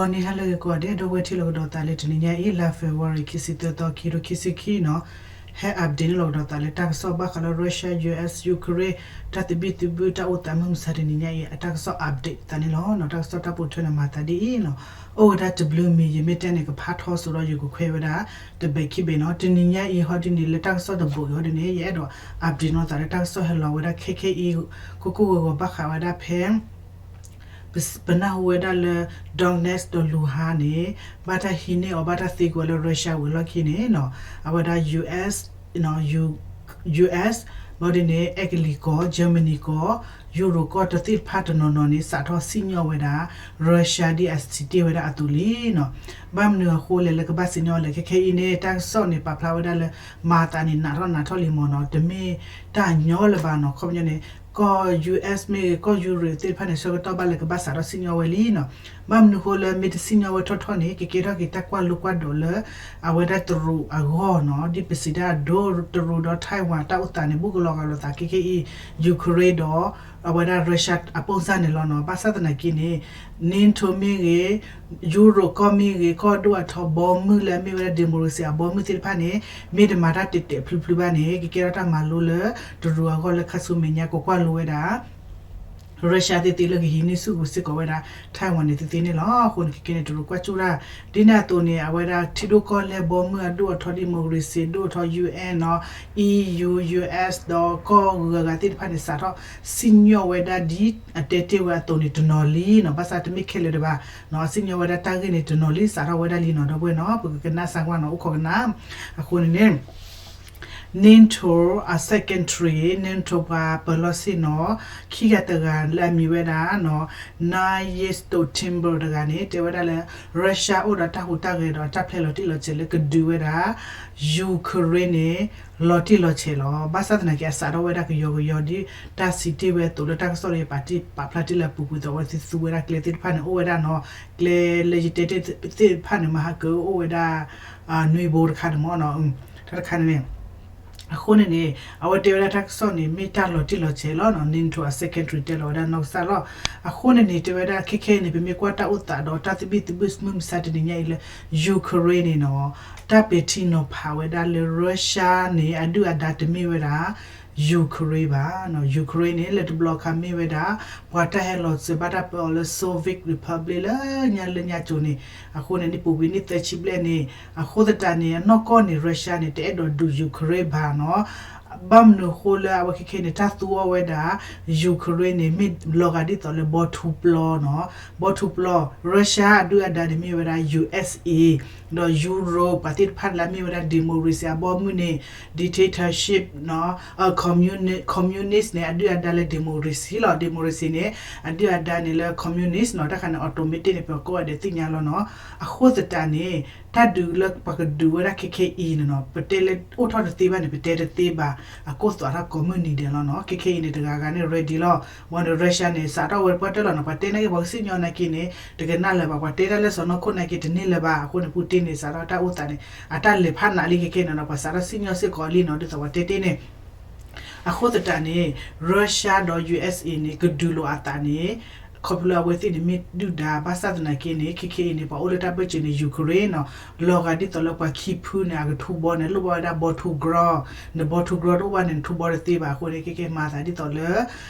ဂီၤနံၤဟါလၢအဂ့ၤကိးဂၤဒဲး ဒီပုၢ်ဝဲၢ်ထံလီၢ်ကဒီးသးလၢတနံၤညါအံၤ လါ February ခံဆံသၢသီ ခံကထိခံဆံခံနီၤ, ဟဲ update န့ၣ်လီၤကဒီးသးလၢတၢ်ကစီၣ်ဘၣ်ဃးလၢ Russia, U S, Ukraine တၢ်သဘံၣ်သဘုၣ်တၢ်အိၣ်သးမုၢ်မဆါတနံၤညါအံၤ အတၢ်ကစီၣ် update သးန့ၣ်လီၤ. တၢ်ကစီၣ်တၢ်ပိာ်ထွဲန့ၣ်မၤသးဒ်အံၤနီၤ, အိၣ်ဝဲဒၣ်တဘျုးမံၤ ယမ့ၢ်တဲန့ၣ် ကဖးထီစိဒီးယကခွဲးဝဲဒၣ် တဘဲးခံဘ့ၣ်နီၤ. တနံၤညါအံၤဟီဒ်န့ၣ် လၢတၢ်ကစီၣ်တဘိးအံၤဟီဒ်န့ၣ် ယအဲၣ်ဒိး update နီၤသးလၢတၢ်ကစီၣ်ဟဲလီၤဝဲဒၣ်ခဲခဲအံၤ ကိၢ်ကိၢ်ဂီၤဂီၤဘၣ်ဃးဝဲဒၣ်ဖဲ ပနၢ်ဟူဝဲဒၣ်လၢ Donetsk ဒီး Luhansk န့ၣ် ဘၣ်တၢ်ဟံးန့ၢ်အီၤ ဘၣ်တၢ်သံကွံာ်အီၤလၢ Russia ဝံၤအလီၢ်ခံန့ၣ်နီၤ, အဝဲဒၣ် US, US ဘၣ်ဒ်န့ၣ် အဲကလံးကီၢ်, Germany ကီၢ်, Europe ကီၢ်တသ့ၣ်တဖၣ်တနီၤနီၤန့ၣ် စးထီၣ်စံၣ်ညီၣ်ဝဲဒၣ် Russia ဒ်အစံးတ့ၢ်ဝဲဒၣ်အသိးလံနီၤ. ဘၣ်မနုၤအဃိလဲၣ်လၢကဘၣ်စံၣ်ညီၣ်လဲၣ် ခဲခဲအံၤန့ၣ် တၢ်ကစီၣ်န့ၣ် ပာ်ဖျါဝဲဒၣ်လၢ မၤသးန့ၣ် နးထီၣ်နးထီၣ်လံမ့ၢ်နီၤ, တမ့ၢ်တၢ်ညီလၢၤဘၣ်နီၤ. ခီပညီန့ၣ် ကီၢ် US မ့ၢ်ဂ့ၤ ကီၢ် Europe သ့ၣ်တဖၣ်န့ၣ် ဆၢကတီၢ်ဘၣ်လၢကဘၣ်စးထီၣ်စံၣ်ညီၣ်ဝဲလံနီၤ. ဘၣ်မနုၤဃိလၢမ့ၢ်တစံၣ်ညီၣ်ဝဲထီၣ်ထီၣ်န့ၣ် ကကဲထီၣ်က့ၤတၢ်ကွၢ်လိကွၢ်ဒိးလၢ အဝဲဒၣ်တရူးအဂီၢ်နီၤ, ဒ်ပစံးတၢ်အဒိ တရူးဒီး Taiwan တၢ်အိၣ်သးန့ၣ် ဘူးကလီၤဂာ်လိာ်သးခဲခဲအံၤ Ukraine ဒီး အဝဲဒၣ် Russia အပိၢ်စၢ်န့ၣ်လီၤနီၤ. ဘၣ်ဆၣ်သနာ်က့န့ၣ် NATO မ့ၢ်ဂ့ၤ Europe ကီၢ်မ့ၢ်ဂ့ၤ ကီၢ်ဒိၣ်အထီဘီမုၢ်လၢအမ့ၢ်ဝဲဒၣ် democracy အဘီမုၢ်သ့ၣ်တဖၣ်န့ၣ် မ့ၢ်တမၤတၢ်တဲာ်တဲာ်ဖျုးဖျုးဘၣ်န့ၣ် ကကဲထီၣ်တၢ်မၤလိလၢ တရူးအဂီၢ်လၢခါဆူမဲာ်ညါ ကကွၢ်လိဝဲဒၣ် Russia သ့ၣ်သ့ၣ်လၢကဟံးန့ၢ်ဆူၣ်က့ၤစ့ၢ်ကီးဝဲဒၣ် Taiwan န့ၣ်သ့ၣ်သ့ၣ်န့ၣ်လီၤ. အဃိန့ၣ် ခဲခဲန့ၣ် တရူးကွၢ်စူၣ်တၢ် ဒ်န့ၣ်အသိးန့ၣ် အဝဲဒၣ်ထံဒိၣ်ကီၢ်လဲၢ်ဘီမုၢ်အဒိၣ်အထီ democracy ဒိၣ်အထီ UN နီၤ EU, US ဒီးကီၢ်ဂုၤဂၤသ့ၣ်တဖၣ်န့ၣ် စးထီၣ်စံၣ်ညီၣ်ဝဲဒၣ်ဒ်အတဲတ့ၢ်ဝဲအသိးန့ၣ် တနီၤလံနီၤ. ဘၣ်ဆၣ်တမ့ၢ်ခဲလၢာ်ဒံးဘၣ်နီၤ, စံၣ်ညီၣ်ဝဲဒၣ်တၢ်ဂ့ၢ်န့ၣ် တနီၤလံ စးထီၣ်ဝဲဒၣ်လံနီၤ ဒီပုၢ်ဝဲၢ်နီၤ, ပကကနၣ်စၢ်ကွၢ်နီၤ အိၣ်ခိးကနၣ်. အဃိန့ၣ်န့ၣ် NATO အ secretary, NATO ပှၤပၢၤလီၢ်ဆ့ၣ်နီၤ ခံဂၤတဂၤလၢအမံၤဝဲဒၣ်နီၤ Jens Stoltenberg တဂၤန့ၣ် တဲဝဲဒၣ်လၢ Russia အိၣ်ဒီးတၢ်ဟူးတၢ်ဂဲၤဒီးတၢ်ဖျဲးလီၤတံၢ်လီၤဆဲးလၢကဒုးဝဲဒၣ် Ukraine န့ၣ် လီၤတံၢ်လီၤဆဲးလီၤ. ဘၣ်ဆၣ်သနာ်က့ အစးထီၣ်ဝဲဒၣ်ကယီကယီဒ် တၢ်စံးတ့ၢ်ဝဲအသိးလၢတၢ်ကစီၣ်လၢယပာ်တံၢ်ပာ်ဖျါတ့ၢ်လၢအပူၤကွံာ်အသိး အဝဲသ့ၣ်သူဝဲဒၣ်ကျဲသ့ၣ်တဖၣ်န့ၣ် အိၣ်ဝဲဒၣ်နီၤ, ကျဲလၢယတဲတ့ၢ်သ့ၣ်တဖၣ်န့ၣ် မဟါကၢအိၣ်ဝဲဒၣ် နွံဘိတခါန့ၣ်မ့ၢ်နီၤ, တၢ်တခါန့ၣ်န့ၣ် အဃိန့ၣ်န့ၣ် အဝဲတဲဝဲဒၣ်တၢ်ကစီၣ်န့ၣ် မ့ၢ်တၢ်လီၤတံၢ်လီၤဆဲးလီၤနီၤ, NATO အ secretary တဲလီၤဝဲဒၣ်နီၢ်ကစၢ်လီၤ. အဃိန့ၣ်န့ၣ် တဲဝဲဒၣ်ခဲခဲအံၤန့ၣ် ပမ့ၢ်ကွၢ်တၢ်အိၣ်သးဒီးတၢ်သဘံၣ်သဘုၣ်မုၢ်မဆါတနံၤညါအံၤလၢ Ukraine န့ၣ်နီၤ, တၢ်ပဲာ်ထံနီၤဖးဝဲဒၣ်လၢ Russia န့ၣ် အဒုၣ်အဒါတမ့ၢ်ဝဲဒၣ် Ukraine ဘၣ်နီၤ. Ukraine န့ၣ် လၢတဘျီအခါမ့ၢ်ဝဲဒၣ် ပှၤတၢ်ဟဲလီၤစၢၤဘၣ်တၢ်ပၢအီၤလၢ Soviet Republic လၢညါလၢညါကၠိန့ၣ်, အဃိန့ၣ် နံၣ်ပူၤကွံာ်နံၣ်သၢဆံဘျဲၣ်န့ၣ်, အဃိသတးန့ၣ် အနီၢ်ကီၢ်န့ၣ် Russia န့ၣ် တအဲၣ်ဒိးဒုး Ukraine ဘၣ်နီၤ. ဘၣ်မနုၤအဃိလၢအဝဲခဲခဲန့ၣ် တၢ်သူအီၤဝဲဒၣ် Ukraine န့ၣ် မ့ၢ်လီၤဂာ်ဒ်သိးလၢဘီထူပျီနီၤ, ဘီထူပျီ, Russia အဒုၣ်အဒါန့ၣ်မ့ၢ်ဝဲဒၣ် USA ဒီး Europe ပှၤသ့ၣ်တဖၣ်လၢအမ့ၢ်ဝဲဒၣ် democracy အဘီမုၢ်န့ၣ် dictatorship နီၤ, communist န့ၣ် အဒုၣ်အဒါလၢ democracy လီၤ. Democracy န့ၣ် အဒုၣ်အဒါန့ၣ်လၢ communist နီၤ, တၢ်ခါန့ၣ် automatic န့ၣ် ပကိးဂၤဒဲးသ့ၣ်ညါလီၤနီၤ. အဃိသတးန့ၣ် တၢ်ဒုးလၢပှၤကဒုးဝဲဒၣ်ခဲခဲအံၤန့ၣ်နီၤ, ပတဲလၢအိၣ်ထီၣ်တသ့ဘၣ်န့ၣ် ပတဲတသ့ဘၣ်, အကိၢ်သွးထီၣ်ကိးမုၢ်နံၤဒဲးလီၤနီၤ. ခဲခဲအံၤန့ၣ် တဂၤဂၤန့ၣ် ready လီၤ. ဝံၤန့ၣ် Russia န့ၣ် စးထီၣ်ဝဲပှၢ်တၢၢ်လီၤနီၤ, ပှၤတဲနာ်က့ ပှၤကစံၣ်ညီၣ်နာ်က့န့ၣ် တကနၣ်လၢၤဘၣ်, ပှၤတဲတၢ်လၢစီၢ်နီၤခိၣ်နာ်က့တန့ၢ်လၢၤဘၣ်. အဃိန့ၣ် Putin န့ၣ် စးထီၣ်တၢ်အိၣ်သးန့ၣ် အတၢ်လဲၤဖးနးလံခဲခဲန့ၣ်နီၤ, ပှၤစးထီၣ်စံၣ်ညီၣ်စ့ၢ်ကီးလံနီၤ, ဒ်သိးပှၤတဲတ့ၢ်န့ၣ် အဃိသတးန့ၣ် Russia ဒီး USA န့ၣ် ကဒုးလိာ်အသးန့ၣ် ခီဖျိလၢအဝဲသ့ၣ်န့ၣ် မ့ၢ်ဒုၣ်ဒါ ဘၣ်ဆၣ်သနာ်က့န့ၣ် ခဲခဲအံၤန့ၣ် ပှၤအိၣ်လၢတၢ်ဘၢၣ်စၢၤန့ၣ် Ukraine နီၤ, လီၤဂာ်ဒ်သိးလၢပှၤခံဖုန့ၣ် အကထူဘီန့ၣ် လိၣ်ဘၣ်ဝဲဒၣ်ဘီထူကြီ, နဘီထူကြီတအိၣ်ဘၣ်န့ၣ် နထူဘီတသ့ဘၣ်. အဃိန့ၣ် ခဲခဲမၤသးဒ်သိးလၢ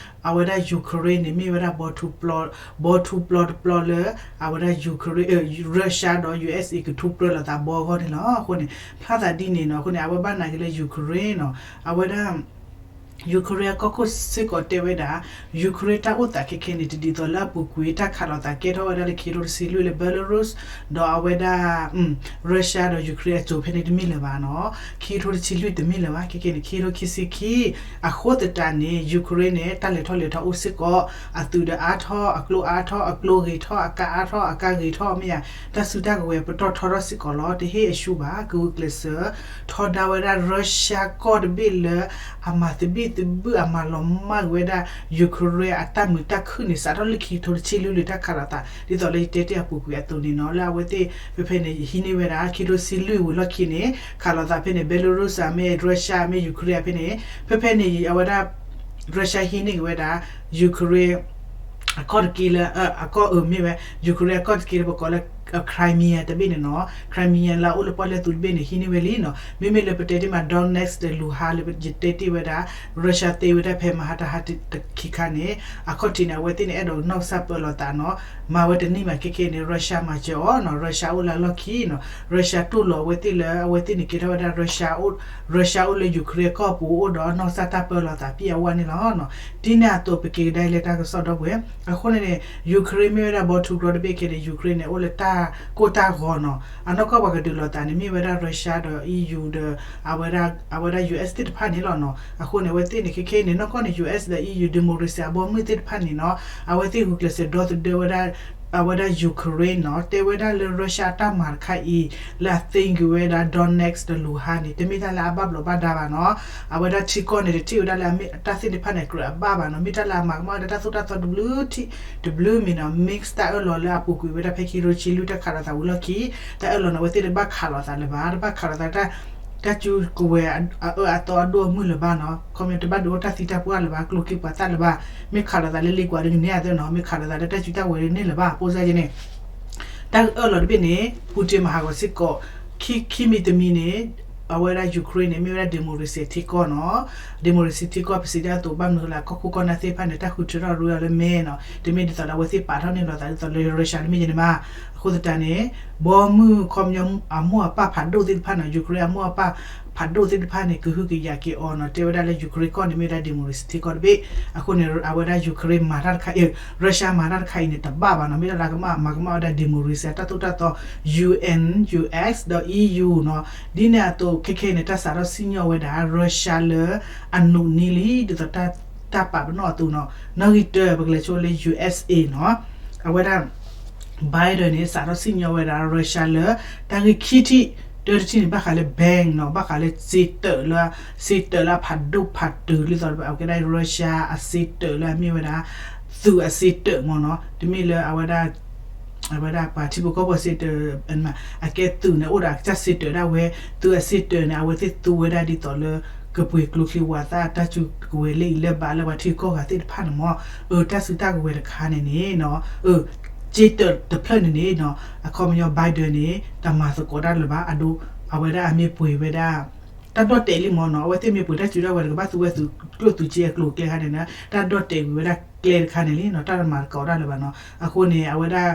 အဝဲဒၣ် Ukraine န့ၣ် မ့ၢ်ဝဲဒၣ် ဘီထူပျီတပျီလၢ အဝဲဒၣ် Ukraine, Russia ဒီး USA ကထူပြၢလိာ်သးဘီအဂီၢ်န့ၣ်လီၤ. အဃိန့ၣ် ဖျါသးဒ်န့ၣ်နီၤ. အဃိန့ၣ် အဝဲဘၣ်နာ်က့ၤလၢ Ukraine နီၤ, အဝဲဒၣ် Ukraine အကီၢ်ခိၣ်စ့ၢ်ကီးတဲဝဲဒၣ် Ukraine တၢ်အိၣ်သးခဲခဲန့ၣ် တဒ်သိးလၢအပူၤကွံာ် တၢ်ခးလိာ်သးကဲထီၣ်ဝဲဒၣ်လၢခံကထိတဆံလွံၢ်လၢ Belarus ဒီးအဝဲဒၣ် Russia ဒီး Ukraine အစိၤဖဲန့ၣ်တမ့ၢ်လၢၤဘၣ်နီၤ. ခံကထိတဆံလွံၢ်တမ့ၢ်လၢၤဘၣ်, ခဲခဲန့ၣ် ခံကထိခံဆံခံ အဃိသတးန့ၣ် Ukraine န့ၣ် တၢ်လဲၤထီၣ်လဲၤထီအိၣ်စ့ၢ်ကီး, အသုးဒီးအါထီၣ်, အကျိအါထီၣ်, အကျိဂ့ၤထီၣ်, အကါအါထီၣ်, အကါဂ့ၤထီၣ်မ့ၢ်ဧါ, တၢ်စုတၢ်ကဝဲၤပတီၢ်ထီထီၣ်စ့ၢ်ကီးလီၤ. တဟ့ၣ်အဆူၣ်ဘၣ်, ကဂုာ်ကျဲးစၢး ထီဒါဝဲဒၣ် Russia ကီၢ်တဘ့ၣ်လၢ အမၤသဘံၣ်သဘုၣ်အမၤလီၤမၢ်က့ၤဝဲဒၣ် Ukraine အတၢ်မုာ်တၢ်ခုၣ်န့ၣ် စးထီၣ်လၢခံကထိတဆံလွံၢ်လၢတၢ်ခးလိာ်သး ဒ်သိးလၢယတဲတ့ၢ်အပူၤကွံာ်အသိးန့ၣ်နီၤ, လၢအဝဲသ့ၣ်ဖဲဖဲန့ၣ် ဟံးန့ၢ်ဝဲဒၣ် ခံကထိတဆံလွံၢ်ဝံၤလီၢ်ခံန့ၣ် ခးလိာ်သးဖဲန့ၣ် Belarus မ့ၢ် Russia မ့ၢ် Ukraine ဖဲန့ၣ်, ဖဲဖဲန့ၣ် အဝဲဒၣ် Russia ဟံးန့ၢ်က့ၤဝဲဒၣ် Ukraine အကီၢ်တက့ၢ်လၢ အကီၢ်အၢမ့ၢ်ဝဲ Ukraine အကီၢ်တက့ၢ်လၢပကိးလၢ Crimea တဘ့ၣ်န့ၣ်နီၤ, Crimea လၢအအိၣ်လၢပီၣ်လဲၣ်သူတဘ့ၣ်န့ၣ် ဟံးန့ၢ်ဝဲလံနီၤ. မ့မ့ၢ်လၢပတဲတ့ၢ်မး Donetsk ဒီး Luhansk လၢယတဲတ့ၢ်ဝဲဒၣ် Russia သ့ဝဲဒၣ်ဖဲမဟါတဟါတခံခါန့ၣ် အခီၣ်ထံးန့ၣ် အဝဲသ့ၣ်န့ၣ် အဲၣ်ဒိးနီၢ်ကစၢ်ပၢလီၤသးနီၤ. မၤဝဲတနံၣ်မး ခဲခဲန့ၣ် Russia မၤစၢၤအီၤနီၤ, Russia အိၣ်လၢအလီၢ်ခံနီၤ. Russia တူၢ်လိာ်အဝဲသ့ၣ်လၢ အဝဲသ့ၣ်န့ၣ်ကဲထီၣ်ဝဲဒၣ် Russia အိၣ်လၢ Ukraine ကီၢ်ပူၤ အိၣ်ဒီးနီၢ်ကစၢ်တၢ်ပၢလီၤသး ပံအဝါန့ၣ်လီၤနီၤ. ဒ်န့ၣ်အသိး ပက့ၤကဒါလၢတၢ်ကစီၣ်ဒီပုၢ်ဝဲၢ် အဃိန့ၣ်န့ၣ် Ukraine မ့ၢ်ဝဲဒၣ်ဘီထူကရီတဘ့ၣ်ခဲန့ၣ် Ukraine န့ၣ် အိၣ်လၢတၢ်ကိၢ်တၢ်ဂီၤနီၤ. အနီၢ်ကီၢ်ပှၤကဒုးလိာ်သးန့ၣ် မ့ၢ်ဝဲဒၣ် Russia ဒီး EU ဒီး အဝဲဒၣ် အဝဲဒၣ် US သ့ၣ်တဖၣ်န့ၣ်လီၤနီၤ. အဃိန့ၣ် အဝဲသ့ၣ်န့ၣ် ခဲခဲအံၤန့ၣ် နီၢ်ကီၢ်န့ၣ် US ဒီး EU democracy အဘီမုၢ်သ့ၣ်တဖၣ်န့ၣ်နီၤ အဝဲသ့ၣ်ဂုာ်ကျဲးစၢးဒီသဒၢဝဲဒၣ် အဝဲဒၣ် Ukraine နီၤ, တဲဝဲဒၣ်လၢ Russia အတၢ်မၤတခါအံၤ လၢအသ့ကွံာ်ဝဲဒၣ် Donetsk ဒီး Luhansk န့ၣ် တမ့ၢ်တၢ်လၢအဘၣ်ဘျီးဘၣ်ဒါဘၣ်နီၤ. အဝဲဒၣ်ထံကီၢ်န့ၣ် တထံၣ်ဝဲဒၣ်လၢအမ့ၢ်တၢ်သ့ၣ်တဖၣ်န့ၣ် ကြၢးအဘၣ်ဘၣ်နီၤ, မ့ၢ်တၢ်လၢအမၤကမၣ်ဝဲဒၣ်တၢ်သိၣ်တၢ်သီတဘျုးထံၣ်တဘျုးမံၤနီၤ, mix တၢ်အၢၣ်လီၤလၢအပူၤကွံာ်ဝဲဒၣ်ဖဲခံရိၣ်ဆံလွံၢ် တၢ်ခးလိာ်သးဝံၤလီၢ်ခံ, တၢ်အၢၣ်လီၤန့ၣ် အဝဲသ့ၣ်တဘၣ်ခးလိာ်သးလၢၤဘၣ်, တဘၣ်ခးလိာ်သး တၢ်စုကဝဲၤအအၢအသီအဒိၣ်အမုၢ်လၢၤဘၣ်နီၤ, ခီပညီတဘၣ်ဒုးအိၣ်တၢ်သံတၢ်ပှၢ်လၢၤဘၣ်, ကျိချံမျိာ်သၣ်လၢၤဘၣ်, မ့ၢ်ခးလိာ်သးလၢလ့ကွၢ်ဒ်ကန့ၢ်အသိးနီၤ, မ့ၢ်ခးလိာ်သးလၢတၢ်စုတၢ်ဝဲၤဒ်န့ၣ်လၢၤဘၣ်, အဃိသတးန့ၣ် တၢ်အၢၣ်လီၤတဘ့ၣ်န့ၣ် Putin မၤဟးဂီၤစ့ၢ်ကီး, ခံမံၤတမံၤန့ၣ် အဝဲဒၣ် Ukraine န့ၣ် မ့ၢ်ဝဲဒၣ် democracy ထံကီၢ်နီၤ, democracy ထံကီၢ် ပစံးတၢ်အသိး ဘၣ်မနုၤဃိလၢအကီၢ်ခိၣ်ကီၢ်နၢ်သ့ၣ်တဖၣ်န့ၣ် တၢ်ဃုထၢထီၣ်ရူအီၤလၢမဲနီၤ, တမ့ၢ်ဒ်သိးဒီးအဝဲသ့ၣ်ပာ်ထီၣ်န့ၢ်လိာ်သးဒ်သိးလၢ Russia တမ့ၢ်ယဲန့ၣ်ဘၣ်, အဃိသတးန့ၣ် ဘီမုၢ်ခီပညီအမိၢ်အပၢ်ဖးဒိၣ်သ့ၣ်တဖၣ်နီၤ, Ukraine အမိၢ်အပၢ်ဖးဒိၣ်သ့ၣ်တဖၣ်န့ၣ် ကဟုကယာ်က့ၤအီၤနီၤ, တဲဝဲဒၣ်လၢ Ukraine ကီၢ်န့ၣ် မ့ၢ်ဝဲဒၣ် democracy ထံကီၢ်တဘ့ၣ်, အဃိန့ၣ် အဝဲဒၣ် Ukraine မၤတၢ်တခါအံၤ, Russia မၤတၢ်တခါအံၤန့ၣ် တဘၣ်ဘၣ်နီၤ, မ့ၢ်တၢ်လၢကမၣ် မၤကမၣ်ဝဲဒၣ် democracy အတၢ်သိၣ်တၢ်သီ UN, US ဒီး EU နီၤ, ဒ်န့ၣ်အသိးခဲခဲအံၤန့ၣ် တၢ်စးထီၣ်စံၣ်ညီၣ်ဝဲဒၣ် Russia လၢအနူးနံၤလံ ဒ်သိးတၢ်ပာ်ပနီၣ်အသိးနီၤ, နီၣ်ဂံၢ်တၢ ပကလဲၤဆိလၢ USA နီၤ, အဝဲဒၣ် Biden န့ၣ် စးထီၣ်စံၣ်ညီၣ်ဝဲဒၣ် Russia လၢ တၢ်ဂ့ၢ်ခံထံၣ်, တၢတထံၣ်န့ၣ် ဘၣ်ဃးလၢ ban နီၤ, ဘၣ်ဃးလၢစ့တၢးလၢ, စ့တၢးလၢအဖးဒိၣ်ဖးတုၤ ဒ်သိးအကဲဒၣ် Russia အစ့တၢးလၢအမ့ၢ်ဝဲဒၣ် သုးအစ့တၢးမ့ၢ်နီၤ, တမ့ၢ်လၢအဝဲဒၣ် အဝဲဒၣ်ပှၤထံဖိကီၢ်ဖိစ့တၢး, အကဲသုးန့ၣ် အိၣ်ဒီးအကစၢ်စ့တၢးဒၣ်ဝဲ, သုးအစ့တၢးန့ၣ် အဝဲသ့ၣ်သူဝဲဒၣ်ဒ်သိးလၢ ကပှ့ၤကျိချံဝးသၣ် တၢ်စုကဝဲၤလၢအံၤလၢဘၣ်လၢပှၤထံဂုၤကီၢ်ဂၤသ့ၣ်တဖၣ်န့ၣ်မ့ၢ်, အၢ တၢ်စုတၢ်ကဝဲၤတခါန့ၣ်န့ၣ်နီၤ, အၢ စ့တၢးတဖျၢၣ်န့ၣ်န့ၣ်နီၤ, အခီပညီ Biden န့ၣ် တမၤသကိးတၢ်လၢၤဘၣ်, အဒိ အဝဲဒၣ်အမ့ၢ်ပှ့ၤဝဲဒၣ် တၢ်ဒီၣ်တဲာ်လံမ့ၢ်နီၤ, အဝဲသ့ၣ်မ့ၢ်ပှ့ၤတၢ်စုတၢ်ဝဲၤတကဘၣ်သူဝဲသုးကျိၣ်သုးစ့အကျိၤအကျဲခါန့ၣ်နီၤ, တၢ်ဒီၣ်တဲာ်ကွံာ်ဝဲဒၣ်ကျဲတခါန့ၣ်လံနီၤ, တၢ်တမၤသကိးတၢ်လၢၤဘၣ်နီၤ, အဃိန့ၣ် အဝဲဒၣ်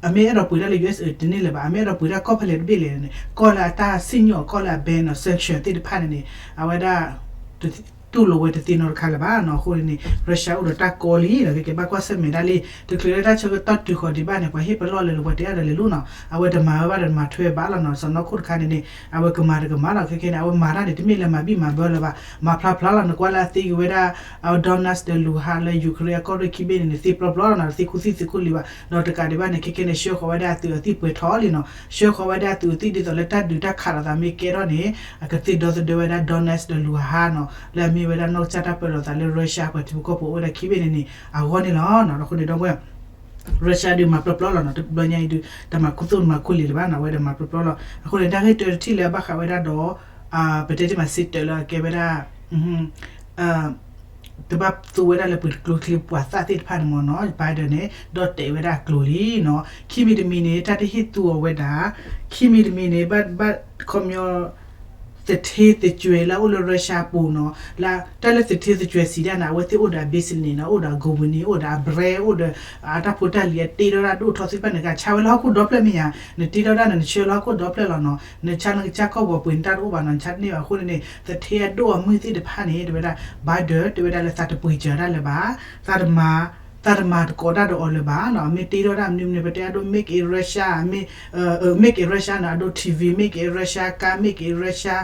အမ့ၢ်အဲၣ်ဒိးပှ့ၤတၢ်လၢ USA တန့ၢ်လၢၤဘၣ်, အမ့ၢ်အဲၣ်ဒိးပှ့ၤတၢ်ကီၢ်ဖဲလဲၣ်တဘ့ၣ်လဲၣ်န့ၣ် ကီၢ်လၢအတၢ်စံၣ်ညီၣ် ကီၢ်လၢအ ban နီၤ sanction သ့ၣ်တဖၣ်န့ၣ်န့ၣ် အဝဲဒၣ် တူၢ်လိာ်ဝဲတသ့နီတခါလၢၤဘၣ်နီၤ, အဃိန့ၣ် Russia အိၣ်ဒီးတၢ်ကီလံနီၤ, ကကဲဘၣ်ကွၢ်ဆၢၣ်မဲာ်ဒၣ်လံ, တချုးလၢတၢ်ဆၢကတီၢ်တုၤဃီၤဒံးဘၣ်န့ၣ် ပှၤဟ့ၣ်ပလီၢ်လၢၤလၢၤ ပှၤတဲအါဒီးလဲၤလိၤနီၤ, အဝဲတမၤဝဲဘၣ်ဒီးတမၤထွဲဘၣ်လီၤနီၤ, စီၤနီၢ်ခိၣ်တခါန့ၣ်န့ၣ် အဝဲကမၤတကမၣ်လီၤ, ခဲခဲန့ၣ် အဝဲမၤတၢ်န့ၣ် တမ့ၢ်လၢမၤဘံၣ်မၤဘၢလၢၤဘၣ်, မၤဖျါဖျါလီၤ, နကွၢ်လၢအသ့က့ၤဝဲဒၣ် အဝဲ Donetsk ဒီး Luhansk လၢ Ukraine အကီၢ်ရ့ၣ်ခံဘ့ၣ်န့ၣ်န့ၣ် သ့ပျီပျီလီၤနီၤ, သ့ခူသူၣ်သ့ခူလံၤဘၣ်, ဒီးတကးဒံးဘၣ်န့ၣ် ခဲခဲန့ၣ် ဆှၢဃီၤဝဲဒၣ်အသုးအသံၣ်ပှဲၤထီၣ်လံနီၤ, ဆှၢဃီၤဝဲဒၣ်အသုးအသံၣ်ဒ်သိးလၢတၢ်ဒုးတၢ်ခးလိာ်သးမ့ၢ်ကဲထီၣ်န့ၣ် အကသ့ဒီသဒၢဝဲဒၣ် Donetsk ဒီး Luhansk နီၤ, လၢအမ့ၢ်ဝဲဒၣ်နီၢ်ကစၢ်တၢ်ပၢလီၤသးလၢ Russia ပှၤထံဖိကီၢ်ဖိအိၣ်ဝဲဒၣ်ခံဘ့ၣ်န့ၣ်န့ၣ် အဂီၢ်န့ၣ်လီၤနီၤ, အဃိန့ၣ်ဒီပုၢ်ဝဲၢ် Russia ဒုးမၤပျီပျီလီၤနီၤ, တဘျီညါအံၤဒုး တမၤခူသူၣ်တမၤခူလံၤလၢၤဘၣ်နီၤ, အဝဲဒၣ်မၤပျီပျီလီၤ, အဃိန့ၣ် တၢ်ဂ့ၢ်တၢတထံၣ်လၢအဘၣ်ဃးဝဲဒၣ်ဒီး ပတဲတ့ၢ်မးစ့တၢးလၢအကဲဝဲဒၣ် တဘၣ်သူဝဲဒၣ်လၢပှ့ၤကျိချံပှၤသၣ်သ့ၣ်တဖၣ်န့ၣ်မ့ၢ်နီၤ, Biden န့ၣ် ဒီၣ်တဲာ်ဝဲဒၣ်အကျိၤလံနီၤ, ခံမံၤတမံၤန့ၣ် တၢ်တဟ့ၣ်သူအီၤဝဲဒၣ်, ခံမံၤတမံၤန့ၣ် ဘၣ် ဘၣ် ခီပညီ သထ့သကွဲၤလၢအအိၣ်လၢ Russia ပူၤနီၤ, လၢတၢ်လၢသထ့သကွဲၤစံးဒၣ်န့ၣ် အဝဲသ့ၣ်အိၣ်ဒီးအ business နီၤ, အိၣ်ဒီးအ company အိၣ်ဒီးအ brand အိၣ်ဒီး အတၢ်ဖိတၢ်လံၤအတ့ထီၣ်ဒၣ်ဒိၣ်ထီၣ်သ့ၣ်တဖၣ်န့ၣ် ကဆါဝဲလၢဟီၣ်ခိၣ်ဒီဖျၢၣ်မ့ၢ်ယါ, နတ့ထီၣ်ဒၣ်န့ၣ် နဆှၢလၢဟီၣ်ခိၣ်ဒီဖျၢၣ်လီၤနီၤ, နဆါနကစၢ်ကီၢ်ပူၤပှ့ၤနတၢ်တအိၣ်ဘၣ်နီၤ, နဆါတန့ၢ်ဘၣ်အဃိန့ၣ်န့ၣ် သထ့အဒိၣ်အမုၢ်သ့ၣ်တဖၣ်န့ၣ် တဲဝဲဒၣ် Biden တဲဝဲဒၣ်လၢသးတပှ့ၤစၢၤတၢ်လၢၤဘၣ်, သးတမၤ သးတမၤသကိးတၢ်ဒီးအီၤလၢၤဘၣ်နီၤ, အမ့ၢ်တ့ထီၣ်ဒၣ်မနုၤမနုၤ ပတဲအဒိ Made in Russia မ့ၢ် Made in Russia န့ၣ် အဒိ ထံဝံၤ Made in Russia ကါ Made in Russia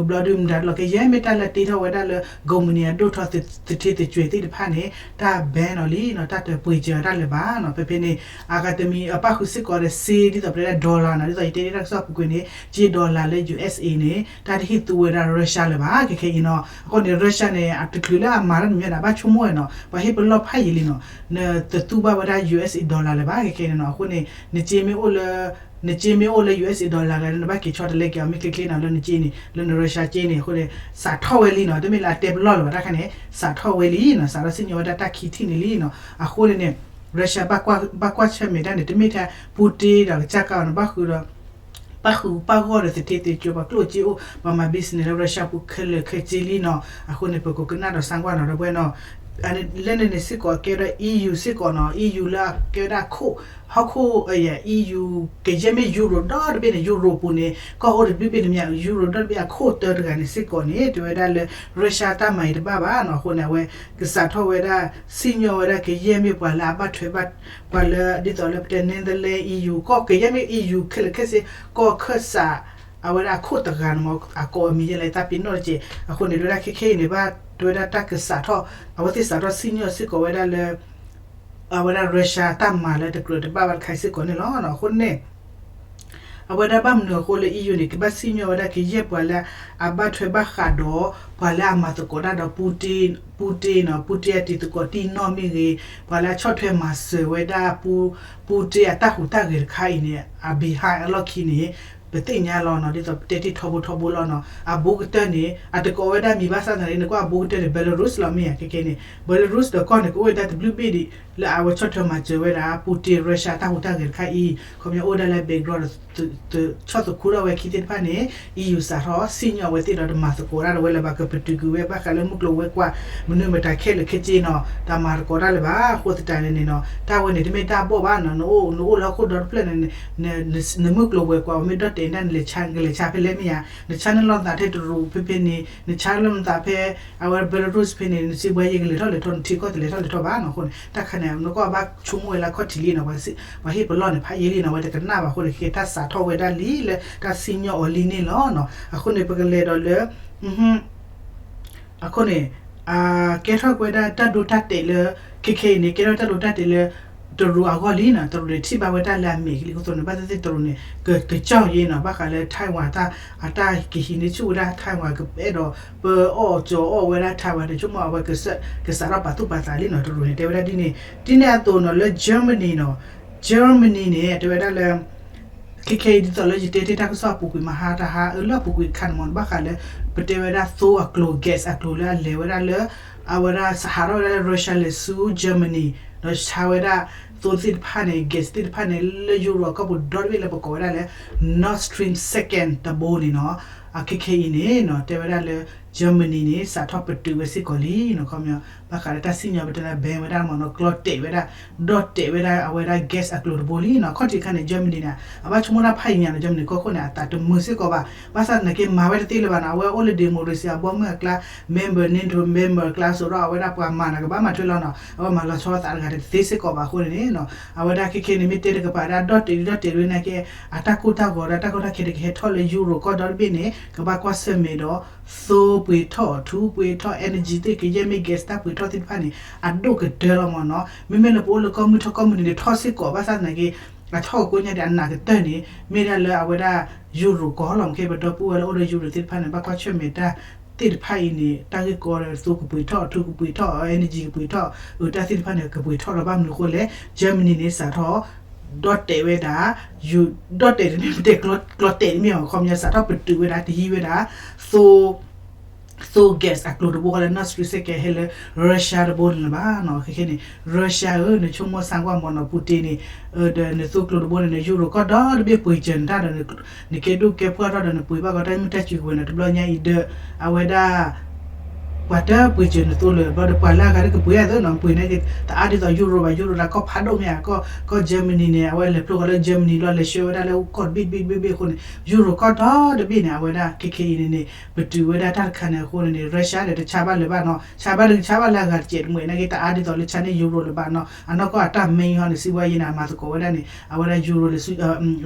ဘျီဒုးမတၤတလီၤက့ၤ ယဲမ့ၢ်တၢ်လၢတ့ထီၣ်ဝဲဒၣ်လၢ company အဒိၣ်ထီၣ်သထ့သကွဲၤသ့ၣ်တဖၣ်န့ၣ် တၢ် ban အီၤလံနီၤ, တၢ်တပှ့ၤစၢၤတၢ်လၢၤဘၣ်နီၤ, ဖဲဖဲန့ၣ် အဂၤတမံၤ အပၣ်ဃုာ်စ့ၢ်ကီးဒီးစ့ ဒ်သိးပတဲဒၣ် dollar နီၤ, ဒ်သိးယတဲဒၣ်တၢ်ကစီၣ်ပူၤကွံာ်န့ၣ် စ့ dollar လၢ USA န့ၣ် တၢ်တဟ့ၣ်သူဝဲဒၣ် Russia လၢၤဘၣ် ခဲခဲအံၤနီၤ, အဃိန့ၣ် Russia န့ၣ် အတချုးလၢအမၤတၢ်တမံၤဒီး ဘၣ်ဆိကမိၣ်ဝဲနီၤ, ပှၤဟ့ၣ်ပလီၢ်ဖးယံာ်လံနီၤ, နတသူဘၣ်ဝဲဒၣ် USA dollar လၢၤဘၣ် ခဲခဲန့ၣ်နီၤ, အဃိန့ၣ် နစ့မ့ၢ်အိၣ်လၢ နစ့မ့ၢ်အိၣ်လၢ USA dollar လၢ နဘၣ်က့ၤဆီတလဲက့ၤအီၤ မ့ၢ်ချ့ချ့နီၤ, လၢနစ့န့ၣ် လၢန Russia စ့န့ၣ်, အဃိန့ၣ် စးထီၣ်ဝဲလံနီၤ, တမ့ၢ်လၢအတဲပလီၢ်လၢၤဘၣ်တၢ်ခါန့ၣ် စးထီၣ်ဝဲလံနီၤ, စးထီၣ်စံၣ်ညီၣ်ဝဲဒၣ်တၢ်ခံထံၣ်န့ၣ်လံနီၤ, အဃိန့ၣ်န့ၣ် Russia ဘၣ်ကွၢ်ဆၢၣ်မဲာ်တၢ်န့ၣ် တမ့ၢ်ထဲ Putin ဒီးကစၢ်ကါအီၤန့ၣ် ဘၣ်ဃုာ်ဒီး ပၣ်ဃုာ်ပၣ်ဂီၢ်ဒီးသထ့သကၠိ ပှၤကျိၣ်စ့အိၣ် ပှၤမၤ business လၢ Russia ပူၤခဲလၢာ်ခဲဆ့လံနီၤ. အဃိန့ၣ် ပကကနၣ်ဒီးသံကွၢ်နီၤ ဒီပုၢ်ဝဲၢ်နီၤ. လၢန့ၣ်န့ၣ်စ့ၢ်ကီးကဲဝဲဒၣ် E U စ့ၢ်ကီးနီၤ, E U လၢကဲဝဲဒၣ်ခိၣ် ဟီၣ်ခိၣ် အ EU ကယဲၢ်မ့ၢ် Euro ဒီတဘ့ၣ်န့ၣ် Euro ပူၤန့ၣ် ကီၢ်အိၣ်တဘ့ၣ်ဘ့ၣ်န့ၣ်မ့ၢ် Euro ဒီတဘ့ၣ်အခိၣ်တၢတဂၤန့ၣ်စ့ၢ်ကီးန့ၣ် တဲဝဲဒၣ်လၢ Russia တၢ်မၤအံၤတဘၣ်ဘၣ်နီၤ. အဃိန့ၣ် အဝဲကစးထီၣ်ဝဲဒၣ် စံၣ်ညီၣ်ဝဲဒၣ် ကယဲၢ်မ့ၢ်ပှၤလၢအဘၣ်ထွဲဘၣ် ပှၤလၢဒ်သိးလၢပတဲ Netherlands EU ကီၢ်ကယဲၢ်မ့ၢ် EU ခဲလၢာ်ခဲဆ့ ကီၢ်ခၢၣ်စး အဝဲဒၣ်အခိၣ်တဂၤန့ၣ်မ့ၢ် အကိးအမံၤယဲလဲၣ် သးပ့ၤနီၣ်တက့ၢ်. အဃိန့ၣ် တဲဝဲဒၣ်ခဲခဲအံၤန့ၣ် ဘၣ်တဲဝဲဒၣ်တၢ်ကစးထီၣ် အဝဲသ့ၣ်စးထီၣ်စံၣ်ညီၣ်စ့ၢ်ကီးဝဲဒၣ်လၢ အဝဲဒၣ် Russia တၢ်မၤလၢတကြၢးတဘၣ်ဘၣ်တခါအံၤစ့ၢ်ကီးန့ၣ်လီၤ. အဃိန့ၣ် အဝဲဒၣ်ဘၣ်မနုၤအဃိလၢ EU န့ၣ် ကဘၣ်စံၣ်ညီၣ်ဝဲဒၣ်ကယဲၢ်ပှၤလၢအဘၣ်ထွဲဘၣ်ဃးဒီး ပှၤလၢအမၤသကိးတၢ်ဒီး Putin နီၤ, Putin အတံၤသကိးတံၢ်နီၢ်မ့ၢ်ဂ့ၤ, ပှၤလၢအဆီၣ်ထွဲမၤစၢၤဝဲဒၣ် Putin အတၢ်ဟူးတၢ်ဂဲၤတခါအံၤန့ၣ် အ behind အလီၢ်ခံန့ၣ် ပသ့ၣ်ညါလီၤနီၤ. ဒ်သိးပတဲတံၢ်ထီဘိထီဘိလီၤနီၤ. အဘူးကတၢၢ်န့ၣ် အတကိးဝဲဒၣ်မံၤဘၣ်ဆၣ်သနာ်က့ နကွၢ်အဘူးကတၢၢ်န့ၣ် Belarus လီၤမ့ၢ်ဧါ. ခဲခဲန့ၣ် Belarus ဒီးကီၢ်န့ၣ် ကအိၣ်ဝဲဒၣ်တဘျုးဘ့ၣ်ဒံး လၢအဝဲဆီၣ်ထွဲမၤစၢၤဝဲဒၣ် Putin Russia တၢ်ဟူးတၢ်ဂဲၤတခါအံၤ ခီပညီအိၣ်ဝဲဒၣ်လၢ background ဒီး ဆီၣ်သခူထီၣ်ဝဲခံသ့ၣ်တဖၣ်န့ၣ် EU စးထီၣ်စံၣ်ညီၣ်ဝဲသ့ၣ်ဒီးတမၤသကိးတၢ်ဒီးဝဲလၢၤဘၣ် ကပတုာ်ကွံာ်ဝဲဘၣ်ဃးလၢမုၢ်ကျိၤဝဲၤကွာ် မနုၤမတၤခဲလၢာ်ခဲဆ့နီၤ တမၤသကိးတၢ်လၢၤဘၣ်. အဃိသတးန့ၣ်န့ၣ်နီၤ တၢ်ဝဲန့ၣ်တမ့ၢ်တၢ်ဘီၣ်ဘၣ်နီၤ. နအိၣ် နအိၣ်လၢဟီၣ်ခိၣ်ဒီတဖျၢၣ်န့ၣ် နမုၢ်ကျိၤဝဲၤကွာ် မ့ၢ်ဒီၣ်တဲာ်န့ၣ် နလဲၤဆါ ကလဲၤဆါဖဲလဲၣ်မ့ၢ်ဧါ. နဆါန့ၢ်လီၤနသးထဲတရူးဖဲဖဲန့ၣ် နဆါလီၤနသးဖဲ အဝဲ Belarus ဖဲန့ၣ် နစံးဘှါယဲကလဲၤထီၣ်လဲၤထီၣ် နထံကီၢ်တလဲၤထီၣ်လဲၤထီၣ်ဘၣ်နီၤ. အဃိန့ၣ် တၢ်ခါန့ၣ် နကွၢ်ဘၣ်ဆိကမိၣ်ဝဲလၢခီၣ်ထံးလံနီၤ ပှၤဟ့ၣ်ပလီၢ်န့ၣ် ဖးယံာ်လံနီၤ အဝဲတကနၣ်ဘၣ်အဃိန့ၣ် ခဲတၢ်စးထီၣ်ဝဲဒၣ်လံလၢ တၢ်စံၣ်ညီၣ်အီၤလံန့ၣ်လီၤနီၤ. အဃိန့ၣ် ပကလဲၤဒီးလၢ အဃိန့ၣ် ကဲထီၣ်ဝဲဒၣ်တၢ်ဒိတၢ်တဲာ်လၢ ခဲခဲအံၤန့ၣ် ကဲထီၣ်တၢ်ဒိတၢ်တဲာ်လၢ တရူးအဂီၢ်လံနီၤ. တရူးန့ၣ်ထံၣ်ဘၣ်ဝဲဒၣ်လၢအမဲာ်ကလံၤအဃိသတးန့ၣ် ဘၣ်သ့ၣ်သ့ၣ်တရူးန့ၣ် က ကကၠီၣ်ယဲနီၤ ဘၣ်ဃးလၢ Taiwan တၢ် အတၢ်ကဟံးန့ၢ်ဆူၣ်ဝဲဒၣ် Taiwan ကအဲၣ်ဒိး ပအီၣ်ကၠီၤအီၣ်ဝဲဒၣ် Taiwan န့ၣ် ဆိကမိၣ်အဝဲကစးထီၣ်ပာ်သူၣ်ပာ်သးလံနီၤ. တရူးန့ၣ် တဲဝဲဒၣ်ဒ်န့ၣ် ဒ်န့ၣ်အသိးနီၤ လၢ Germany နီၤ Germany န့ၣ် တဲဝဲဒၣ်လၢ ခဲခဲအံၤဒ်သိးလၢယတဲတ့ၢ်တၢ်ကစီၣ်အပူၤကွံာ်မဟါတဟါ အၢလၢအပူၤကွံာ်တခါန့ၣ်မ့ၢ် ဘၣ်ဃးလၢ ပတဲဝဲဒၣ်သိအကျိၤ gas အကျိၤလၢအလဲၤဝဲဒၣ်လၢ အဝဲဒၣ်ဟးထီၣ်ဝဲဒၣ်လၢ Russia လဲၤဆူ Germany ဒီးဆါဝဲဒၣ်သိသ့ၣ်တဖၣ်န့ၣ် gas သ့ၣ်တဖၣ်န့ၣ် လၢ Europe အကီၢ်ပူၤဒီတဘ့ၣ်လၢပကိးဝဲဒၣ်လၢ Nord Stream second တဘိန့ၣ်နီၤ. အခဲခဲအံၤန့ၣ်နီၤ တဲဝဲဒၣ်လၢ Germany န့ၣ် စးထီၣ်ပတုာ်ဝဲစ့ၢ်ကီးလံနီၤ. ခီပညီ ဘၣ်ဃးလၢတၢ်စံၣ်ညီၣ်ပတဲလၢ ban ဝဲဒၣ်မ့ၢ်နီၤ ကျီတဲာ်ဝဲဒၣ် ဒီၣ်တဲာ်ဝဲဒၣ်အဝဲဒၣ် gas အကျိၤတဘိလံနီၤ. ခီၣ်ထံးတခါန့ၣ် Germany န့ၣ် အဘၣ်ဆိကမိၣ်တၢ်ဖးယံာ်ညါနီၤ Germany ကီၢ်ခိၣ်န့ၣ် အသးတမုာ်စ့ၢ်ကီးဘၣ်. ဘၣ်ဆၣ်သနာ်က့ မၤဝဲတသ့လၢၤဘၣ်နီၤ အဝဲအိၣ်လၢ democracy အဘီမုၢ်အကျါ member NATO member အကျါ စိဒီးအဝဲဒၣ်ပှၤမၤနၤကဘၣ်မၤထွဲလီၤနီၤ အဝဲမၤလီၤဆီသးတဂၤတသ့စ့ၢ်ကီးဘၣ်အဃိန့ၣ်နီၤ အဝဲဒၣ်ခဲခဲန့ၣ် မ့ၢ်တဲတကပၤဒၣ်ဒီၣ်တဲာ်ဒ်ဒီၣ်တဲာ်ဒ်န့ၣ်က့ အတၢ်ကိၢ်တၢ်ဂီၤဒီးတၢ်ကီတၢ်ခဲတကဟဲထီၣ်လၢ Europe ကီၢ်ဒီတဘ့ၣ်န့ၣ် ကဘၣ်ကွၢ်ဆၢၣ်မဲာ်ဒီး သိပှ့ၤထီၣ် ထူပှ့ၤထီၣ် energy သ့ၣ်ကယဲၢ်မ့ၢ် gas တၢ်ပှ့ၤထီၣ်သ့ၣ်တဖၣ်န့ၣ် အဒိၣ်ကတၢၢ်လီၤမ့ၢ်နီၤ. မ့မ့ၢ်လၢပအိၣ်လၢကီၢ်မုၢ်ထီၣ်ကီၢ်မုၢ်နုာ်န့ၣ် ထီၣ်စ့ၢ်ကီး ဘၣ်ဆၣ်သနာ်က့ အထီၣ်ကကိညါဒံးအနးကတၢၢ်န့ၣ် မ့ၢ်ဒၣ်လၢအဝဲဒၣ် Europe ကီၢ်လီၤ. ခဲပဒီပုၢ်ဝဲၢ်လၢအိၣ်လၢ Europe သ့ၣ်တဖၣ်န့ၣ် ဘၣ်ကွၢ်ဆၢၣ်မဲာ်တၢ်သ့ၣ်တဖၣ်အံၤန့ၣ် တၢ်ဂ့ၢ်ကီဒီး သိကပှ့ၤထီၣ် ထူကပှ့ၤထီၣ် energy ကပှ့ၤထီၣ် အတၢ်သ့ၣ်တဖၣ်န့ၣ် ကပှ့ၤထီၣ်လီၤ. ဘၣ်မနုၤအဃိလဲၣ် Germany န့ၣ် စးထီၣ် ဒီၣ်တဲာ်ဝဲဒၣ် ဒီၣ်တဲာ်တမ့ၢ်ပတဲ ကျီတဲာ်တမ့ၢ်အီၤ ခီပညီစးထီၣ်ပတုာ်ဝဲဒၣ် တဟံးဝဲဒၣ် သိ သိ gas အကျိၤတဘိဃီလၢ Nord Stream စ့ၢ်ကီးဟဲလၢ Russia တဘိန့ၣ်လၢၤဘၣ်နီၤ. ခဲခဲန့ၣ် Russia ဧၢ နဆိကမိၣ်ဆါကွၢ်မ့ၢ်နီၤ Putin န့ၣ် ဒီးနသိကျိၤတဘိန့ၣ် န Europe ကီၢ်ဒီတဘ့ၣ်ပှ့ၤစၢၤနတၢ်ဒီး နကဲဒိၣ်ကဲပှၢ်ထီၣ်ဒီးနပှ့ၤဘၣ်ကီးတၢ်မုၢ်တၢ်စူၤကဝဲၤနီၤ တဘျီညါအံၤဒီး အဝဲဒၣ် ပှၤတပှ့ၤစၢၤနသိလၢၤ ဘျီဒီးပှၤလၢအဂၤတကပှ့ၤအသိးနီၤ ပှ့ၤန့ၣ်က့ၤ တအါဒ်သိး Europe ဘၣ် Europe ဒၣ်ကီၢ်ဖးဒိၣ်မ့ၢ်ဧါ ကီၢ် ကီၢ် Germany န့ၣ် အဝဲလဲၤဖျိဃီၤလၢ Germany လီၤ လဲၤဆှၢဝဲဒၣ်လၢကီၢ်တဘ့ၣ်တဘ့ၣ်တဘ့ၣ်တဘ့ၣ်အဃိန့ၣ် Europe ကီၢ်ဒီတဘ့ၣ်န့ၣ် အဝဲဒၣ်ခဲခဲအံၤန့ၣ်န့ၣ် ပတုာ်ဝဲဒၣ်တၢ်တခါန့ၣ်အဃိန့ၣ်န့ၣ် Russia ဒီးတဆါဘၣ်လၢၤဘၣ်နီၤ ဆါဘၣ်လၢဆါဘၣ်လၢအဂၤတစဲးတမှဲးန့ၣ်က့ၤ တအါဒ်သိးလၢဆါန့ၢ် Europe လၢၤဘၣ်နီၤ အနီၢ်ကီၢ်အတၢ် main ဟီန့ၣ် စံးဝဲယဲန့ၣ် အမၤသကိးဝဲဒၣ်န့ၣ် အဝဲဒၣ် Euro လၢ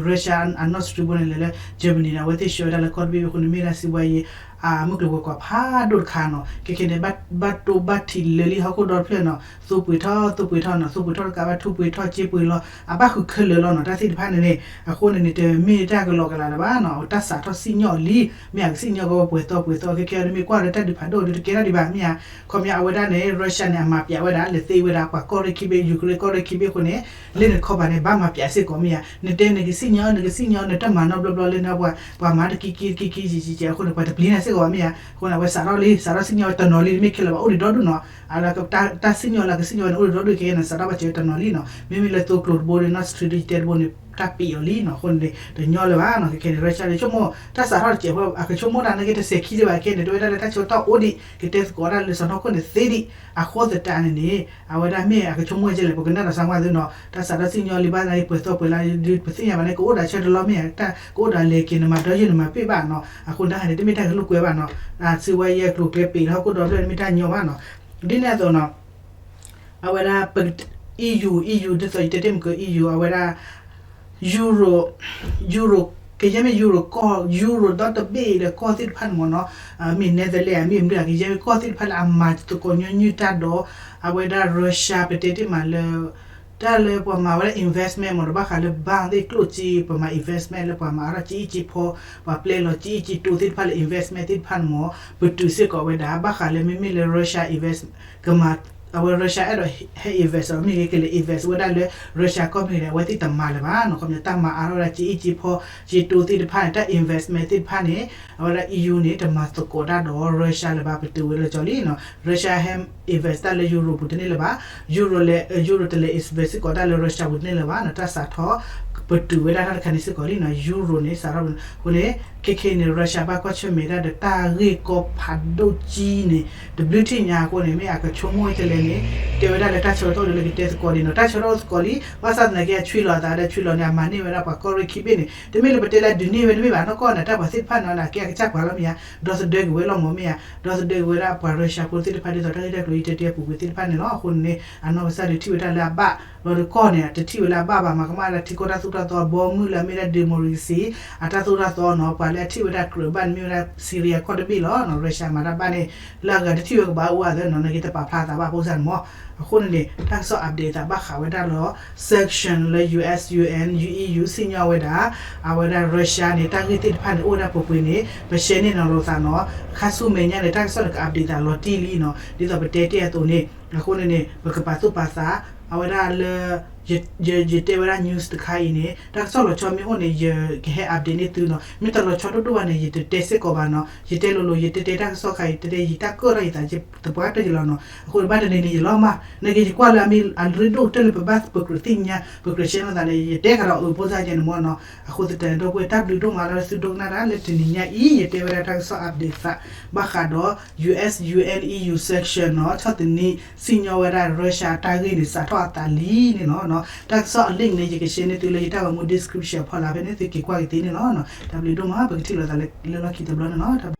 Russia အ Nord Stream ဘိန့ၣ်လဲၤလၢ Germany န့ၣ် အဝဲသ့ၣ်ဆှၢဝဲဒၣ်လၢကီၢ်တဘ့ၣ်အဃိန့ၣ် မ့ၢ်ဒၣ်စံးဝဲယဲ အမုၢ်ကျိၤဝဲၤကွာ်ဖးဒိၣ်တခါနီၤ ခဲခဲန့ၣ် ဘၣ်တိၢ်ဘၣ်ထံးလၢာ်လံဟီၣ်ခိၣ်ဒီတဖျၢၣ်နီၤ သိပှ့ၤထီၣ် သိပှ့ၤထီၣ်နီၤ သိပှ့ၤထီၣ်တကးဘၣ် ထူပှ့ၤထီၣ် စ့ပှ့ၤလီၤ အဘၣ်ဃုာ်ခဲလၢာ်လီၤနီၤ တၢ်သ့ၣ်တဖၣ်န့ၣ်န့ၣ် အဃိန့ၣ်န့ၣ် တမ့ၢ်တၢ်ကလီကလးလၢၤဘၣ်နီၤ တၢ်စးထီၣ်စံၣ်ညီၣ်လံ မ့ၢ်အကစံၣ်ညီၣ်ကီးပှဲၤသီပှဲၤသီ ခဲခဲအံၤတမ့ၢ်ကွၢ်လၢတၢ်ဒုးဖးဒိၣ်ဒီး တကဲထီၣ်ဒံးဘၣ်မ့ၢ်ဧါ ခီပညီအဝဲဒၣ်န့ၣ် Russia န့ၣ် အမၤပျးဝဲဒၣ် လဲၤသ့ဝဲဒၣ် ပှၤကီၢ်ရ့ၣ်ခံဘ့ၣ် Ukraine ကီၢ်ရ့ၣ်ခံဘ့ၣ်အဃိန့ၣ် လၢနခီပၤန့ၣ် ဘၣ်မၤပျးစ့ၢ်ကီးမ့ၢ်ဧါ နတဲနကစံၣ်ညီၣ် နကစံၣ်ညီၣ် နတမၤနီတဘျီဘျီလၢနပှၤ ပှၤမၤတကံကံတကံကံကံကံအဃိန့ၣ် ပှၤတပျံၤနၤ စ့ၢ်ကီးဘၣ်မ့ၢ်ဧါ. အဃိန့ၣ် အဝဲစးထီၣ်လံ စးထီၣ်စံၣ်ညီၣ်ဝဲတနီၤလံ မ့ၢ်ခဲလၢာ်ဘၣ် အိၣ်ဒံးဒီဒူၣ်နီၤ. အလၢတၢ်စံၣ်ညီၣ်လၢကစံၣ်ညီၣ်ဝဲန့ၣ် အိၣ်ဒံးဒီဒူၣ်ခဲအံၤန့ၣ် စးထီၣ်ဘၣ်စၢၤဝဲတနီၤလံနီၤ. မ့မ့ၢ်လၢသိကျိၤတဘိဒီး နီၢ်စထြံဒံတဲတဘိန့ၣ် တၢ်ပံးအီၤလံနီၤ. အဃိန့ၣ် တညီလၢၤဘၣ်နီၤ. ခဲခဲန့ၣ် Russia န့ၣ် ဆိကမိၣ် တၢ်စးထီၣ်တစဲးဖိ အကဆိကမိၣ်တၢ်နာ်က့ တစဲးခံဒံးဘၣ်ခဲန့ၣ် တဝဲဒၣ်လၢတၢ်ဆၢကတီၢ်အိၣ်ဒံး ကတဲသကိးတၢ်လၢစီၤနီၢ်ခိၣ်န့ၣ်သ့ဒံး အဃိသတးန့ၣ်န့ၣ် အဝဲဒၣ်မ့ၢ်အကဆိကမိၣ်ကဲလဲၣ် ပကနၣ်ဒီးစါမါသုနီၤ. တၢ်စးထီၣ်စံၣ်ညီၣ်လံဘၣ်နာ်က့ ပှဲၤသီပှဲၤလါ ဒုးပသ့ၣ်ညါဘၣ်န့ၣ် ကအိၣ်ဒီးဆၢတလီၢ်မ့ၢ်ဧါ တၢ်ကအိၣ်ဒီးလဲၤက့ၤ နမၤဒီယုၢ်နမၤပ့ၢ်ဘၣ်နီၤ. အဃိန့ၣ် တၢ်ဟဲန့ၣ်တမ့ၢ်တၢ်ကလိာ်ကွဲဘၣ်နီၤ. အစံးဝဲယဲကျိၤကျဲပံးလၢဟီၣ်ခိၣ်ဒီဖျၢၣ်တမ့ၢ်တၢ်ညီဘၣ်နီၤ. ဒ်န့ၣ်အသိးနီၤ အဝဲဒၣ် EU EU ဒ်သိးယတဲတ့ၢ်မုၢ်က EU အဝဲဒၣ် Euro Euro ကယဲၢ်မ့ၢ် Euro ကီၢ် Euro ဒီတဘ့ၣ်ဒီးကီၢ်သ့ၣ်တဖၣ်န့ၣ်မ့ၢ်နီၤ. မ့ၢ် Netherlands မ့ၢ်မနုၤ ကယဲၢ်မ့ၢ်ကီၢ်သ့ၣ်တဖၣ်လၢအမၤသကိးညီနုၢ်တၢ်ဒီး အဝဲဒၣ် Russia ပတဲတ့ၢ်မးလၢ တၢ်လၢပှၤမၤဝဲဒၣ် investment မ့ၢ်ဒီးဘၣ်ဃးလၢ bank သ့ၣ်ကျိၣ်စ့ ပှၤမၤ investment လၢပှၤမၤအါထီၣ်ကၠံအံၣ်ကၠံဖီ ပှၤပျဲလီၤကၠံအံၣ်ကၠံတိသ့ၣ်တဖၣ်လၢ investment သ့ၣ်တဖၣ်န့ၣ်မ့ၢ် ပတုာ်စ့ၢ်ကီးဝဲဒၣ် ဘၣ်ဃးလၢမ့မ့ၢ်လၢ Russia invest ကမၤ အဝဲ Russia အဲၣ်ဒိးဟဲ invest အီၤမ့ၢ်ဂ့ၤ ကလဲၤ invest ဝဲဒၣ်လၢ Russia company န့ၣ် အဝဲသ့ၣ်တမၤလၢၤဘၣ်နီၤ. ခီပညီတၢ်မၤအါထီၣ်ဝဲဒၣ်ကၠံအံၣ်ကၠံဖီ ကၠံတိသ့ၣ်တဖၣ်န့ၣ် တၢ် investment သ့ၣ်တဖၣ်န့ၣ် အဝဲဒၣ် EU န့ၣ် တမၤသကိးတၢ်ဒီး Russia လၢၤဘၣ် ပတုာ်ဝဲလၢကၠီလံနီၤ. Russia ဟဲ invest တၢ်လၢ Europe ပူၤတန့ၢ်လၢၤဘၣ်. Euro လဲၤ Euro တလဲၤ invest စ့ၢ်ကီးတၢ်လၢ Russia ပူၤတန့ၢ်လၢၤဘၣ်နီၤ. တၢ်စးထီၣ် ပတုာ်ဝဲဒၣ်တၢ်တခါန့ၣ်စ့ၢ်ကီးလံနီၤ. Euro န့ၣ် စးထီၣ်အဃိန့ၣ် ခဲခဲအံၤန့ၣ် Russia ဘၣ်ကွၢ်ဆၢၣ်မဲာ်ဒၣ်ဒီးတၢ်ဂ့ၢ်ကီဖးဒိၣ်ကၠံန့ၣ် တဘျုးထံၣ်ညါအဃိန့ၣ် မ့ၢ်အကဆိကမိၣ်ဝဲကဲလဲၣ်န့ၣ် တဲဝဲဒၣ်လၢတၢ်ဆၢကတီၢ်အိၣ်ဒီးလၢကတဲသကိးဒံးနီၤ. တၢ်ဆၢကတီၢ်အိၣ်သကိးလံ ဘၣ်ဆၣ်သနာ်က့အဆွံလီၤအသးဒီးဆွံလီၤန့ၣ် အမၤန့ၢ်ဝဲဒၣ်ပှၤကီၢ်ရ့ၣ်ခံဘ့ၣ်န့ၣ် တမ့ၢ်လၢပတဲလၢဒုးန့ၢ်ဝဲတမ့ၢ်ဘၣ်နီၤ. ကီၢ်န့ၣ် တၢ်ပှၤသ့ၣ်တဖၣ်န့ၣ် နာ်က့အကစၢ်ပှၤလီၤမ့ၢ်ဧါ ဒီသဒၢက့ၤဝဲလီၤမ့ၢ်ဧါ ဒီသဒၢက့ၤဝဲဒၣ်ပှၤ Russia ဖိသ့ၣ်တဖၣ် ဒ်သိးတၢ်ဂ့ၢ်တၢ်ကျိၤအံၤတဲတဲအပူၤကွံာ်သ့ၣ်တဖၣ်န့ၣ်လီၤ. အဃိန့ၣ် အနီၢ်ကစၢ်ဒုးထံၣ်ဝဲဒၣ်လၢအဘၣ် လီၤဒီးကီၢ်န့ၣ် တထံၣ်ဝဲလၢအဘၣ်ဘၣ် မၤကမၣ်လၢထံကီၢ်တၢ်သိၣ်တၢ်သီ ဘီမုၢ်လၢအမ့ၢ်ဒၣ် democracy အတၢ်သိၣ်တၢ်သီနီၤ. ပှၤလၢအထံၣ်ဝဲဒၣ်ကြၢးဘၣ်န့ၣ်မ့ၢ်ဝဲဒၣ် Syria ကီၢ်တဘ့ၣ်လီၤ. Russia မၤတၢ်ဘၣ်န့ၣ် လၢအဂၤတထံၣ်ဝဲကဘၣ်အိၣ်အသးနီၤ နာ်က့တပာ်ဖျါသးဘၣ်ဖိစၢ်န့ၣ်မ့ၢ်. အဃိန့ၣ်န့ၣ် တၢ်ကစီၣ် update သးဘၣ်ဃးဝဲဒၣ်လီၤ sanction လၢ US UN EU စံၣ်ညီၣ်ဝဲဒၣ် အဝဲဒၣ် Russia န့ၣ် တၢ်ဂ့ၢ်သ့ၣ်တဖၣ်န့ၣ် အိၣ်ဝဲဒၣ်ပှဲၤပှဲၤန့ၣ် ပshareန့ၢ်နီၤလိာ်သးနီၤ. ခါဆူမဲာ်ညါန့ၣ် တၢ်ကစီၣ်န့ၣ်က update သးလီၤတံၢ်လံနီၤ ဒ်သိးပတဲတ့ၢ်အသိးန့ၣ်. အဃိန့ၣ်န့ၣ် ပကပာ်သူၣ်ပာ်သး အဝဲဒၣ်လၢ ယတဲဝဲဒၣ် news တခါအံၤန့ၣ် တၢ်ကစီၣ်လီၤဆီမ့ၢ်အိၣ်န့ၣ် ယကဟဲ update န့ၢ်သုနီၤ. မ့ၢ်တလီၤဆီဒိၣ်ဒိၣ်ဘၣ်န့ၣ် ယတတဲစ့ၢ်ကီးဘၣ်နီၤ. ယတဲလိၤလိၤ ယတဲတဲတၢ်ကစီၣ်ခါအံၤ တဲတဲယတၢ်ကၢၣ်ထီၣ်ယသး သပှၢ်တၢၢ်ယလီၤနီၤ. အဃိန့ၣ် ဘၣ်တနံၤန့ၣ်ယလီၤမး နာ်က့ယကွၢ်လၢအမ့ၢ်အရ့ဒိၣ်ကတၢၢ်လၢပဘၣ်ပကြၢးသ့ၣ်ညါ ပကြၢးshareလိာ်သးန့ၣ် ယတဲဃာ်ဒီးအၢဖိစၢ်ယဲန့ၣ်မ့ၢ်နီၤ. အဃိသတးန့ၣ် ဒီပုၢ်ဝဲၢ် တၢ်ဘျုးဒိၣ်မးလၢသုဒိကနၣ်တၢ်လၢတနံၤညါအံၤ ယတဲဝဲဒၣ်တၢ်ကစီၣ် update သး ဘၣ်ဃးဒီး US UN EU sanction နီၤ ဆီၣ်သနံး စံၣ်ညီၣ်ဝဲဒၣ် Russia တၢ်ဂ့ၢ်န့ၣ် စးထီၣ်အသးလံန့ၣ်လီၤ. တၢ်ကစီၣ်အ link န့ၣ် ယကshareန့ၢ်သုလၢယတၢ်ဂီၤမူ description ဖီလာ်ဖဲန့ၣ် သုက့ၤကွၢ်က့ၤသ့န့ၣ်လီၤ. တၢ်ဘျုးဒိၣ်မး ပကထံၣ်လိာ်သးလၢလီၢ်ခံတဘျီန့ၣ်လီၤ.